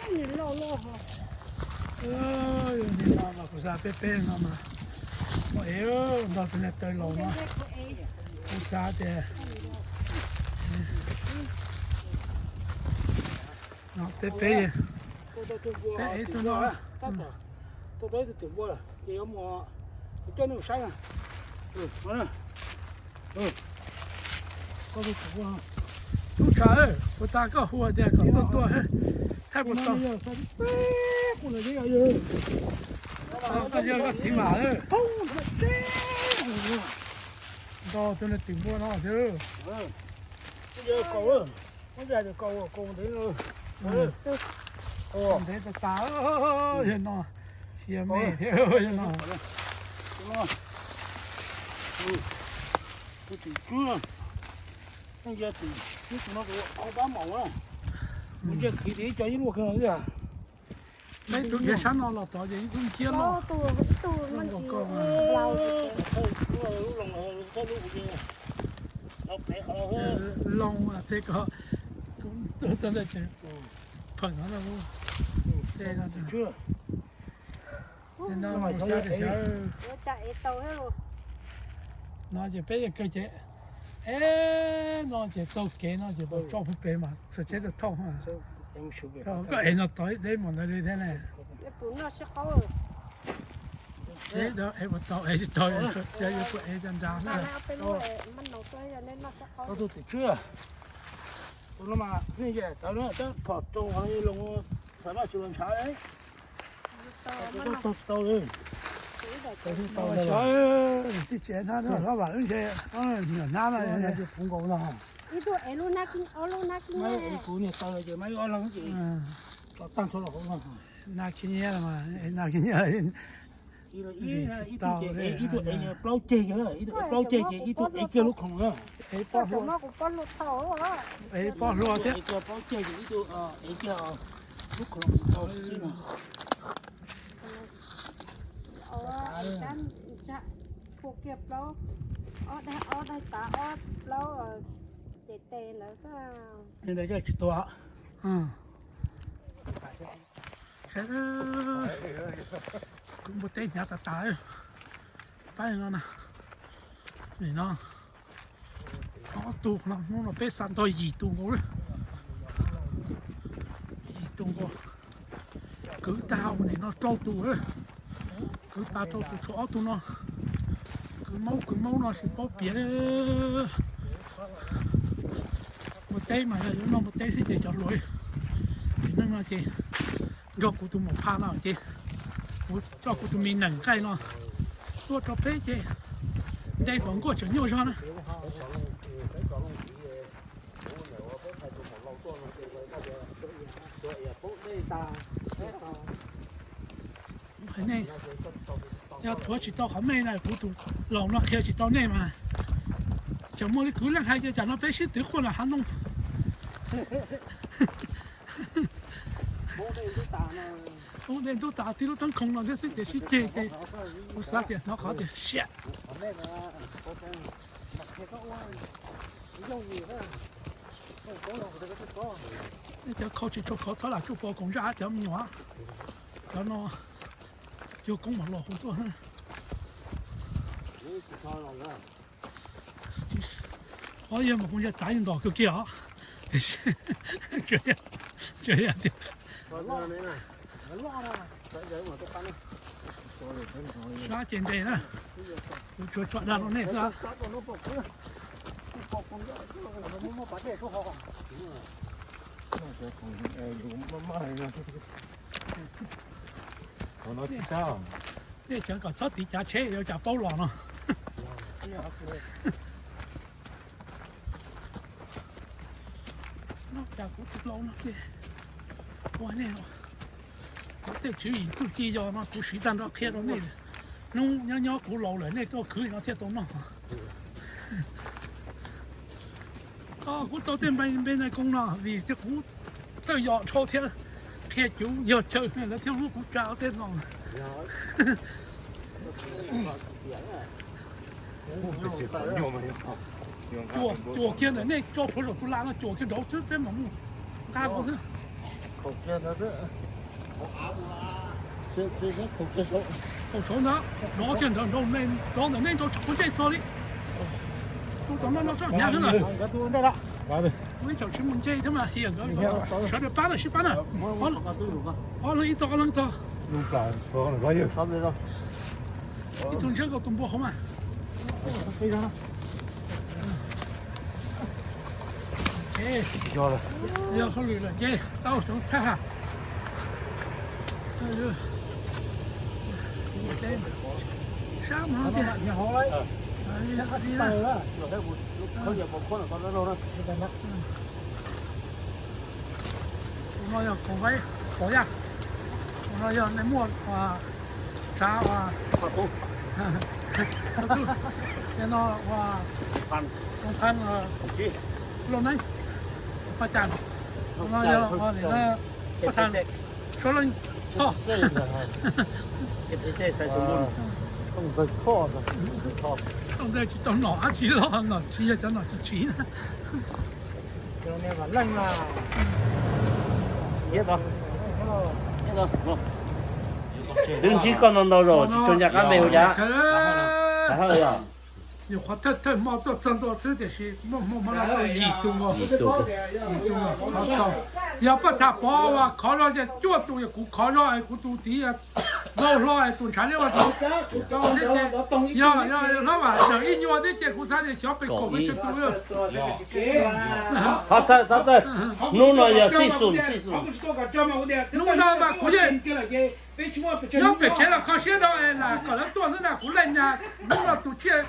Yog li no mas kuv xav peb peb no mas muaj ev ntog tus niag taw laus no. Kuv xav tias no peb peb, peb ev tuaj no. Tuaj tau ib tug twm npua ces yuav mus, kuv coj nej mus saib na. Tub tshav, puas tas koj hu tias kom tuaj tuaj, thaij puas tau? Koj yog koj txiv mas, nto tus niag twm npua no thiab. Ntev tas tas, yog no, sia me thiab yog no. Tus twm tswb, tus no tus qhov pab maum na, mus ntsia khiv tis ib co ib luaj kiag no. Peb tus khiav sab no los tod ces ib tug nciab loj. Loo tej ko, kuv tuaj txog ntawd ces pheem no na, tej no. No ces peb yeej kawg ces, e, no ces taug kev no ces tso pug pem mas txhua tsheb tau thauj. Koj ev no tau ib deb mus ntawd li thiab ne. Ev puas tau, ev tsis tau, yog yuav tuaj ev cov nrad na. Tus twm tswb, tus no mas nej yam tawv na, tab phom rau qhov loo, thaum no tsis los ntshav. Tau li, tau li, tsis tsev hnab, hlob Vam wb ntshe nyuam hnab no. Ib tug ev lub hnab, ob lub hnab, kuv niag taw ces mas ib ob leeg ces tso tag nrho los hauv no. Nab khib nyiab, nab khib nyiab. Ib tug ev plaub ceg, ib tug ev plaub ceg ces ib tug ev kiag lub khoom na. Ev pob hlua thiab. Ev kiag plaub ceg ces ib tug ev kiag lub khoom tau xwb no. Ua kiag plaub, ob daig, ob daig tav, ob plaub tes tes ntawd xwb. Li ntawd coj tsis tuag. Kuv npua teb hnyav tas tas. Pab no na, nim no ob tug no, hnub no peb xa ntog yim tus nkaus, yim tus nkaus. Kwv tag ua nim no rau tus, kwv tas rau tus tshuav ob tug no. Kwv maub kwv maub no tsis paub piav. Npua teb mas yog yuav noj npua teb xwb ces cov hluas, ces neej no ces nrog kuv tus maum phaj no ces kuv coj kuv tus me nees nqaij no tuaj rau peb ces nte tom nkuaj tseem nyuaj zog na. Nej, yog thuav tsis tau qhov mej na, kuv tus laus no qhia tsis tau nej mas. Tseem muaj li kuv leej hais tias tam no peb sib twv quaj nram hav ntoo. Ub, dej ntub tas tib lub teeb khoo no thiab xwb ces sib ceg ces kuv xav tias hnov qhov tias siam. Nej cov khau tsis tshua khau txhob lam tsuj pov koom zaj cov me nyuam. Cov no yog koob mam los hu tuaj. Qhov yog mas kuv ntsia tav yog ntom kawg kiag os. Tias sab ces ntes na, kuv tsuas tso dag rau nej xwb. Nej tseev kom txhob tiv cav tsheb yuav cas paub los no. Noj cas kuv tus lau no xwb. Ua nej, kuv tej tswv yim txuj ci yog no kuv siv tag nrho qhia rau nej. Hnub nyob nyob kuv laus lawm nej tuaj khwv no thiaj tau noj. Kuv tau tej npe npe na koo no vim tias kuv txawj yos dhau thiab qhia cuv yog chaw lawv thiaj hlub kuv tsa tej no. Cuam, cuam kiag ntawm nej tso plhuav saum tus lam no, cuam kiag nraud xwb peb mam mus nqa kuv xwb. Saum ntawd, nrov kiag nrov nrov me nrov ntawm nej nrov tsis pub ntsej txog li. Tus tom no no tsob hnyav xwb na. Ua ib tsoom tsis mus ntsej thiab mas hiam nkawd, sawv daws pab na, sib pab na. Ob leeg ib tog, ob leeg ib tog. Ib tug ntsawb nkaus tus npua hauv mas. Yog hauj lwm lawm ces tau sawv thaj ha. Sab mus no tiag. Tus no yog kaum vaib, kaum yaj. Tus no yog nej muaj tsav ua, no ua, Too Phab Lauj Neeb, Paj Cam. Tus no yog ua li na, Paj Thaj Suav Leej Thoj. Tooj Ntxawg tsis tau nom dab tsi los, nom tsis yog cov nom tsis tsiv na. Twb ntsib koj ntau ntau zaus tsis tau nco qab npe hu cas. Yog qhov thawj thawj hmo tuaj txog ntua xwb tiam sis muaj hmo no tau yim tus, yim tus, qhov txog. Yog Paj Thaj Pov uas khov zog ces cuaj tus, yog kuv khov zog es kuv tus tid Vauj Hlo es tus ntshav liab ua tus, yog, yog Hlob Vam Dawm ib nyuag thiab ces kuv xav tias xyov pes kaum pes tsawg tus. Thov txhawj, thov txhawj, hnub no yog xij xum, xij xum. Hnub no mas kuv yeej nyob pem tsev los kho siab rau es lam kom lawv tuaj xwb na, kuv leej nyag hnub no tus tsiaj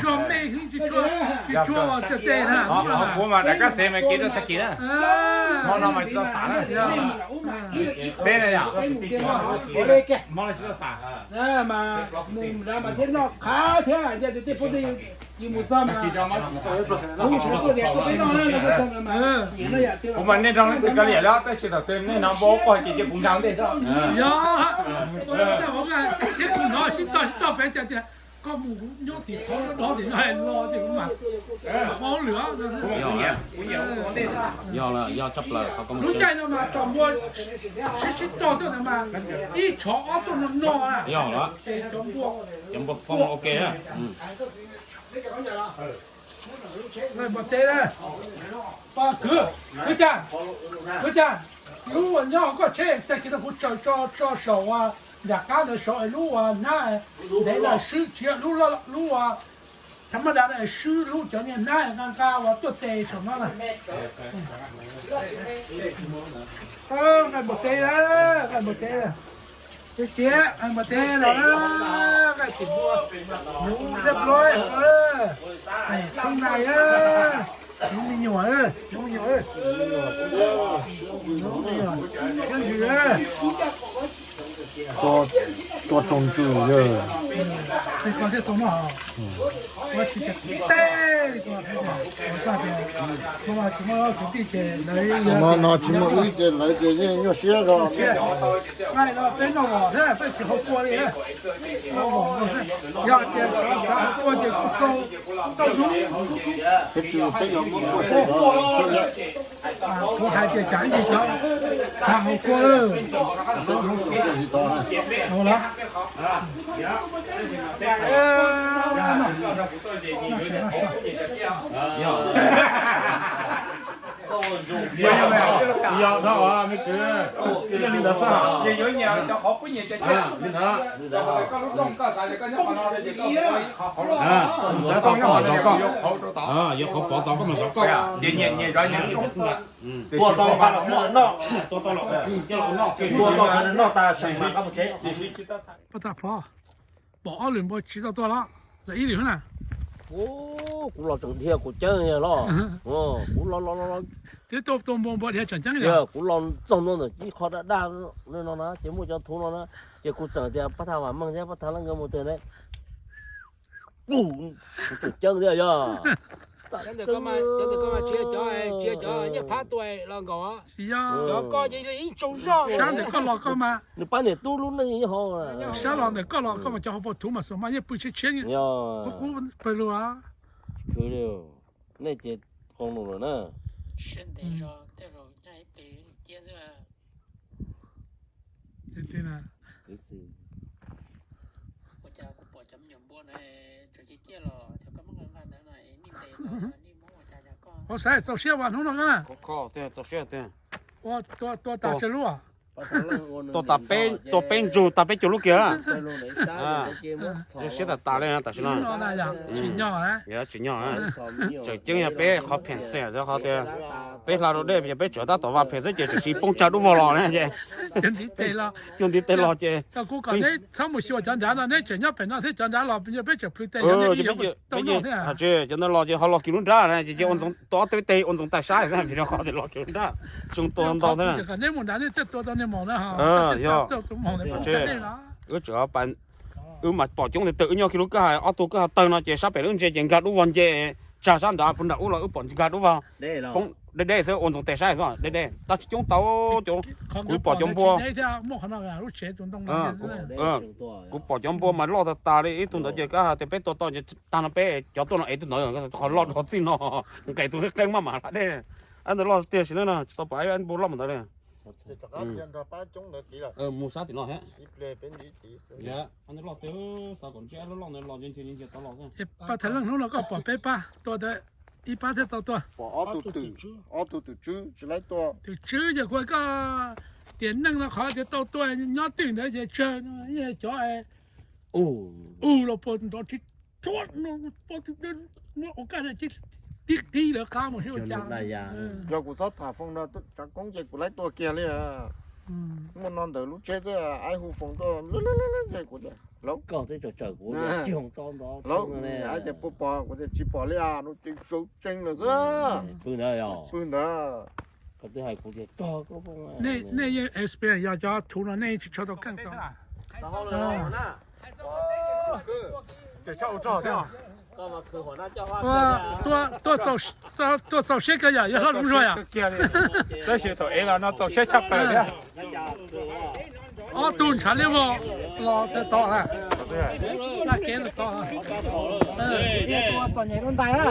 zog me heev tsis tshua, tsis tshua ua txawj tes na. Kuv mas daim kab xev mas kev rau tag kis na. Hmo no mas tsis tau xav na. Peb na yom, hmo no tsis tau xav. Mas mus nrad mas thiab noj qhav thiab, tej phooj ywg mus txog mas kuv mas nej nrog leej twg kav liam los tab sis thaum twg nej hnov npau quaj ces cia kuv nkag ntej xwb. Yog, thiab kuv hnov sib tog sib tog pem cas tias koj mus nyob tim qhov dov tim no los ces kuv mam, mam ua hauj lwm. Yog, yog tshaj plaws. Lub caij no mas tsom npua sib sib tog tuaj ntawd mas ib tshov ob tuaj no no na. Yog, cov npua, cov npua foob ok na. Npua teb, kwv, kwv Cas, kwv Cas, lub uas nyob hauv koj tsheb tag kis no kuv tsaws tso, tso saum uas nram qab ntawd saum es lub uas hnab ntev na swb tsis yog lub, lub uas thaum maj da swb lub cov niag hnab nqa nqa uas tuaj tes saum no na. Nqaij npua teb, nqaij npua teb, txiav txiav nqaij npua teb los na, nqaij txiv npua, nub zeb plob, tub nai, nub me nyuam, nub me nyuam, nub me nyuam, siab ntsws. Tua roog ntsws yog. Tus no tsis muaj ib ces lawv yeej nyuaj siab zog. Peb noj vos thiab peb tsis hau kua li. Yog tias xav hau kua ces kuj tau, tau zoo. Kuv hais tias tsam ib ntsis cov xav hau kua, hau lawm. Yog, yog, me kwv, yog li ntawd xwb. Li ntawd. Tsav tau nyob qhov zov koj, yuav qhov pov tod koj mas zov koj. Tua tau nqa los noj, tua tau los noj tas seem mas nqa mus tsev. Pov tas pov, pom ob lwm npua tsis tau tua los, lawm ib lwm na. Kuv los tseem dhia kuv ceeb los, kuv los los los, twb tua tua npua npua dhia tseem ceeb, kuv los txog ntua ntawm ib qho daj daj no na ces muaj cov thuv no na, ces kuv txawm tias Pab Thaj Vam Meej thiab Pab Thaj Leej nkawd mus twg ne. Kuv tseem ceeb thiab yog. Cov ntawm koj mas tsis yog cov, tsis yog cov nyiaj phab tua los nkaus. Cov koj ces ib tsaug zog. Sab ntawm koj los koj mas, nws pab niam tub lub neej ho. Sab los ntawm koj los koj mas cov hauv paus thuv mas xuas mas yeej pw tshiab tshiab, qub qub pawg lug. Nej ces qoo lus lawm na. Siab ntev zog tej zaum nyaj ib pliag cia xwb. Ua xav txaus siab vas hnub no na. Tua tas tsawg lub? Tua peb ntsug tag peb caug lub kiag. Siab tas tas li tam sim no. Tsis nyog, tseem ceeb yog peb qhov pheem xeem qhov tias peb hla rau dej yog peb tseem tab tom vaj phem xwb ces tseem siv poob tsag dub vog los na ces cuag ntiv tes los ces. Tsis, cov ntawd los ces ho los kiag lub nrab na ces ua ntxoov tua ob peb teg ua ntxoov tais sab xwb vim rau qhov tias los kiag lub nrab, tsis tua ntau thiab. Yog wb tseem wb mas pom coob tiag tiag, wb nyob kiag lub kwj ha ob tug kwj ha tawg no ces sab pem lub ntsia ces nkag dub vog nce, tsag sab nrad puag nram ub los wb pom nkag dub vog poob deb deb xwb ua ntxoov tes sab xwb deb deb tab tsis coob tau. Kuv pom cov npua, kuv pom cov npua mas loj tas tas li ib tug ntawd ces kab hais tias peb tua tau tag no peb cov tuaj no ev tus ntawd qhov loj dhau txij no, nqes tus qeeb maj mam hla dej. Ab ntawd loj tiag sis na no tsis tau pom ab npua loj mus ntawd li. Mus sab tim no thiab. Ab ntawd loj tiag, xav kom ntsib ab loj loj ntawd los ntshe ntshe ntshe tau los xwb. Pab Thaiv Leej hnub no koj pom peb pab tua ib pab thiab tau tua. Pom ob tug twm, ob tug twm tswb tsis laib tua. Twm tswb ces kuv koj tias neej no qhov tias tau tua nyob twm ntawd ces tsawg no, cov u los puag nrov tsis tsuag no, ua kaj tib qib lawv qab mus sib ua cas. Yog kuv txhob tham foos no tsav koob ces kuv laib tua kiag li. Muaj no ntawm lub tsheb xwb, aib hu foos tuaj, kuv tias, Lauj, koj twb tseem tsawm kuv, aib tias puas pom, kuv tias tsis pom li as, no ces zaum tsees lawm xwb. Pw ntawd, pw ntawd. Nej yeej experience yog cov thuv no nej tsis tshua tau keej tau. Tuaj txaus siab kawg yom, yog hlob lub zog yom. Tab sis thaum ev los no txaus siab tshaj plaws thiab. Ob tug ntshav liab vog los tod na. Naj kev los tod. Txom nyem rau ntais na.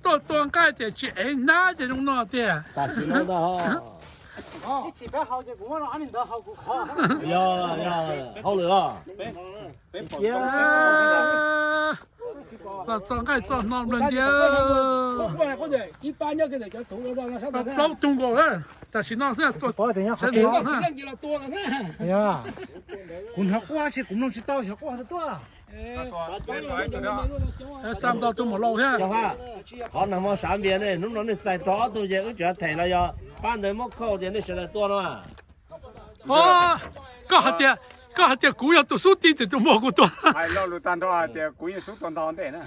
Tuaj tua nqaij tias tsis ev hnab ces zoo no tiag. Hauj lwm los. Los txo nqaij txo hno nplawg ntiag. Plaub tug nkaus na, tam sim no xwb. Kuv hnov quaj sis kuv mloog tsis tau xyov quaj tuaj. Xa nto tus maum laus thiab. Qhov nag hmo sav npias ne, hnub no nej txais rau ob tug ces wb tseem them los yog pab ntawd muab khauj ces nej sawv daws tua no. Koj hais tias, koj hais tias kuv yog tus xub tib txwm tus muag kuv tua. Hais lo lus tag nrho hais tias kuv yeej xub tua ntau ntej na.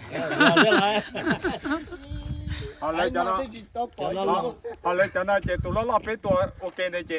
Ho lawv cov no ces tus loj loj peb tua ua ke ntawd ces